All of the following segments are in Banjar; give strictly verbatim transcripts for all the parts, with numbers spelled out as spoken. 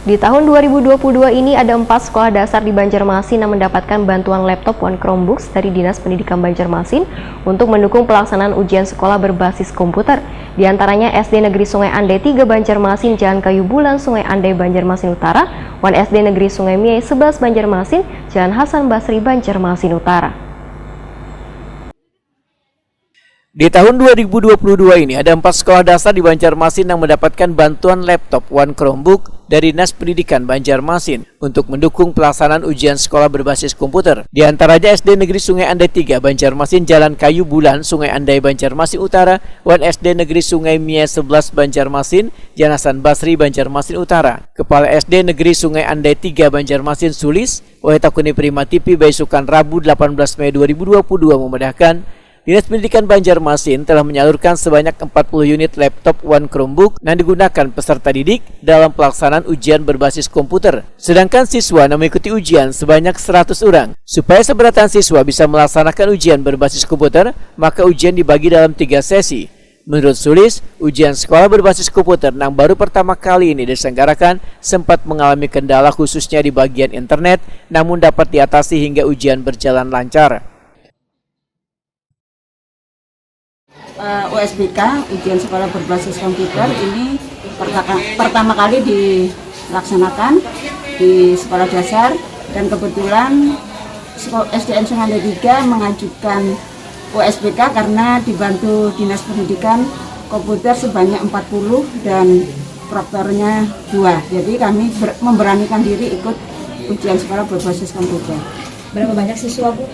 Di tahun dua ribu dua puluh dua ini, ada empat sekolah dasar di Banjarmasin yang mendapatkan bantuan laptop wan Chromebooks dari Dinas Pendidikan Banjarmasin untuk mendukung pelaksanaan ujian sekolah berbasis komputer. Di antaranya S D Negeri Sungai Andai tiga Banjarmasin, Jalan Kayu Bulan, Sungai Andai, Banjarmasin Utara, wan S D Negeri Sungai Miai sebelas Banjarmasin, Jalan Hasan Basri, Banjarmasin Utara. Di tahun dua ribu dua puluh dua ini, ada empat sekolah dasar di Banjarmasin yang mendapatkan bantuan laptop wan Chromebook dari Dinas Pendidikan Banjarmasin untuk mendukung pelaksanaan ujian sekolah berbasis komputer. Di antaranya S D Negeri Sungai Andai tiga Banjarmasin, Jalan Kayu Bulan, Sungai Andai, Banjarmasin Utara, wan S D Negeri Sungai Miai sebelas Banjarmasin, Jalan Hasan Basri, Banjarmasin Utara. Kepala S D Negeri Sungai Andai tiga Banjarmasin, Sulis, Wahid Takuni Prima T V, baisukan Rabu delapan belas Mei dua ribu dua puluh dua memadahkan, Dinas Pendidikan Banjarmasin telah menyalurkan sebanyak empat puluh unit laptop wan Chromebook yang digunakan peserta didik dalam pelaksanaan ujian berbasis komputer. Sedangkan siswa yang mengikuti ujian sebanyak seratus orang. Supaya seberatan siswa bisa melaksanakan ujian berbasis komputer, maka ujian dibagi dalam tiga sesi. Menurut Sulis, ujian sekolah berbasis komputer yang baru pertama kali ini diselenggarakan sempat mengalami kendala khususnya di bagian internet, namun dapat diatasi hingga ujian berjalan lancar. Eh, U S B K, ujian sekolah berbasis komputer ini pertaka- pertama kali dilaksanakan di sekolah dasar dan kebetulan seko- S D N Sungai Andai tiga mengajukan U S B K karena dibantu Dinas Pendidikan komputer sebanyak empat puluh dan proktornya dua. Jadi kami ber- memberanikan diri ikut ujian sekolah berbasis komputer. Berapa banyak siswa, Bu,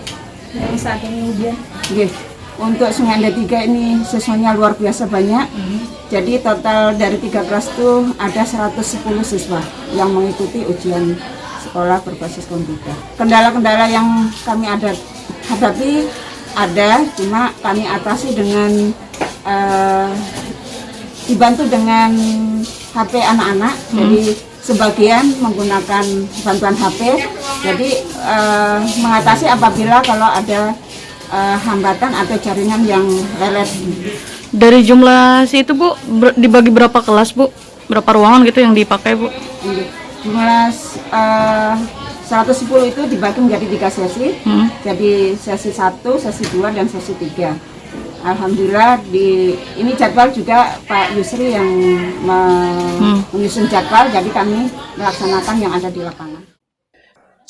yang saat ini ujian? Nggih. Untuk Sungai Andai tiga ini siswanya luar biasa banyak. Jadi total dari tiga kelas itu ada seratus sepuluh siswa yang mengikuti ujian sekolah berbasis komputer. Kendala-kendala yang kami ada hadapi ada, cuma kami atasi dengan eh, dibantu dengan H P anak-anak. Jadi sebagian menggunakan bantuan H P. Jadi eh, mengatasi apabila kalau ada eh, hambatan atau jaringan yang lelet. Dari jumlah situ, Bu, ber- dibagi berapa kelas, Bu? Berapa ruangan gitu yang dipakai, Bu? Jumlah eh, seratus sepuluh itu dibagi menjadi tiga sesi. Hmm. Jadi sesi satu, sesi dua, dan sesi tiga. Alhamdulillah di ini jadwal juga Pak Yusri yang me- Hmm. menyusun jadwal, jadi kami melaksanakan yang ada di lapangan.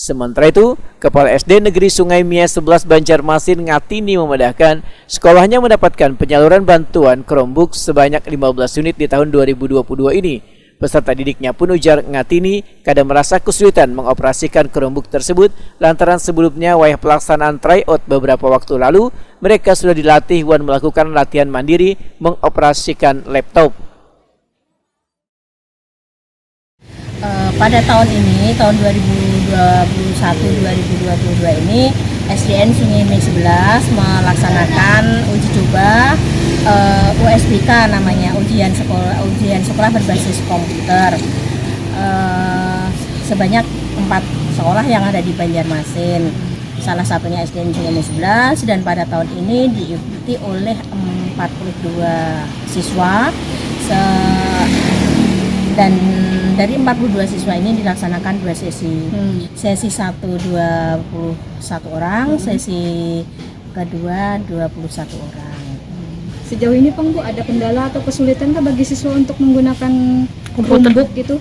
Sementara itu, Kepala S D Negeri Sungai Miai sebelas Banjarmasin, Ngatini, memadahkan sekolahnya mendapatkan penyaluran bantuan Chromebook sebanyak lima belas unit di tahun dua ribu dua puluh dua ini. Peserta didiknya pun, ujar Ngatini, kada merasa kesulitan mengoperasikan Chromebook tersebut lantaran sebelumnya wayah pelaksanaan tryout beberapa waktu lalu, mereka sudah dilatih wan melakukan latihan mandiri mengoperasikan laptop. Eh, pada tahun ini, tahun dua ribu dua puluh satu dua ribu dua puluh dua ini, S D N Sungai Miai sebelas melaksanakan uji coba eh, U S B K namanya, ujian sekolah ujian sekolah berbasis komputer. Eh, sebanyak empat sekolah yang ada di Banjarmasin. Salah satunya S D N Sungai Miai sebelas, dan pada tahun ini diikuti oleh empat puluh dua siswa. Se- dan dari empat puluh dua siswa ini dilaksanakan dua sesi. Sesi satu dua puluh satu orang, sesi kedua dua puluh satu orang. Sejauh ini, Pang, Bu, ada kendala atau kesulitan kah bagi siswa untuk menggunakan Komputer. Chromebook gitu?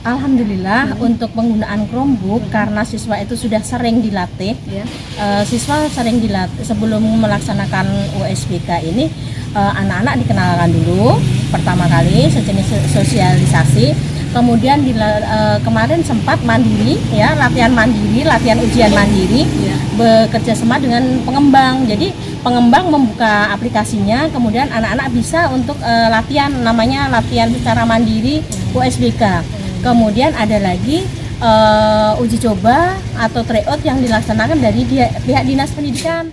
Alhamdulillah, untuk penggunaan Chromebook, karena siswa itu sudah sering dilatih, Ya. eh, siswa sering dilatih sebelum melaksanakan U S B K ini, eh, anak-anak dikenalkan dulu pertama kali sejenis so- sosialisasi. Kemudian di, eh, kemarin sempat mandiri, ya, latihan mandiri, latihan ujian mandiri, bekerja sama dengan pengembang. Jadi pengembang membuka aplikasinya, kemudian anak-anak bisa untuk eh, latihan, namanya latihan secara mandiri U S B K. Kemudian ada lagi eh, uji coba atau tryout yang dilaksanakan dari dia- pihak dinas pendidikan.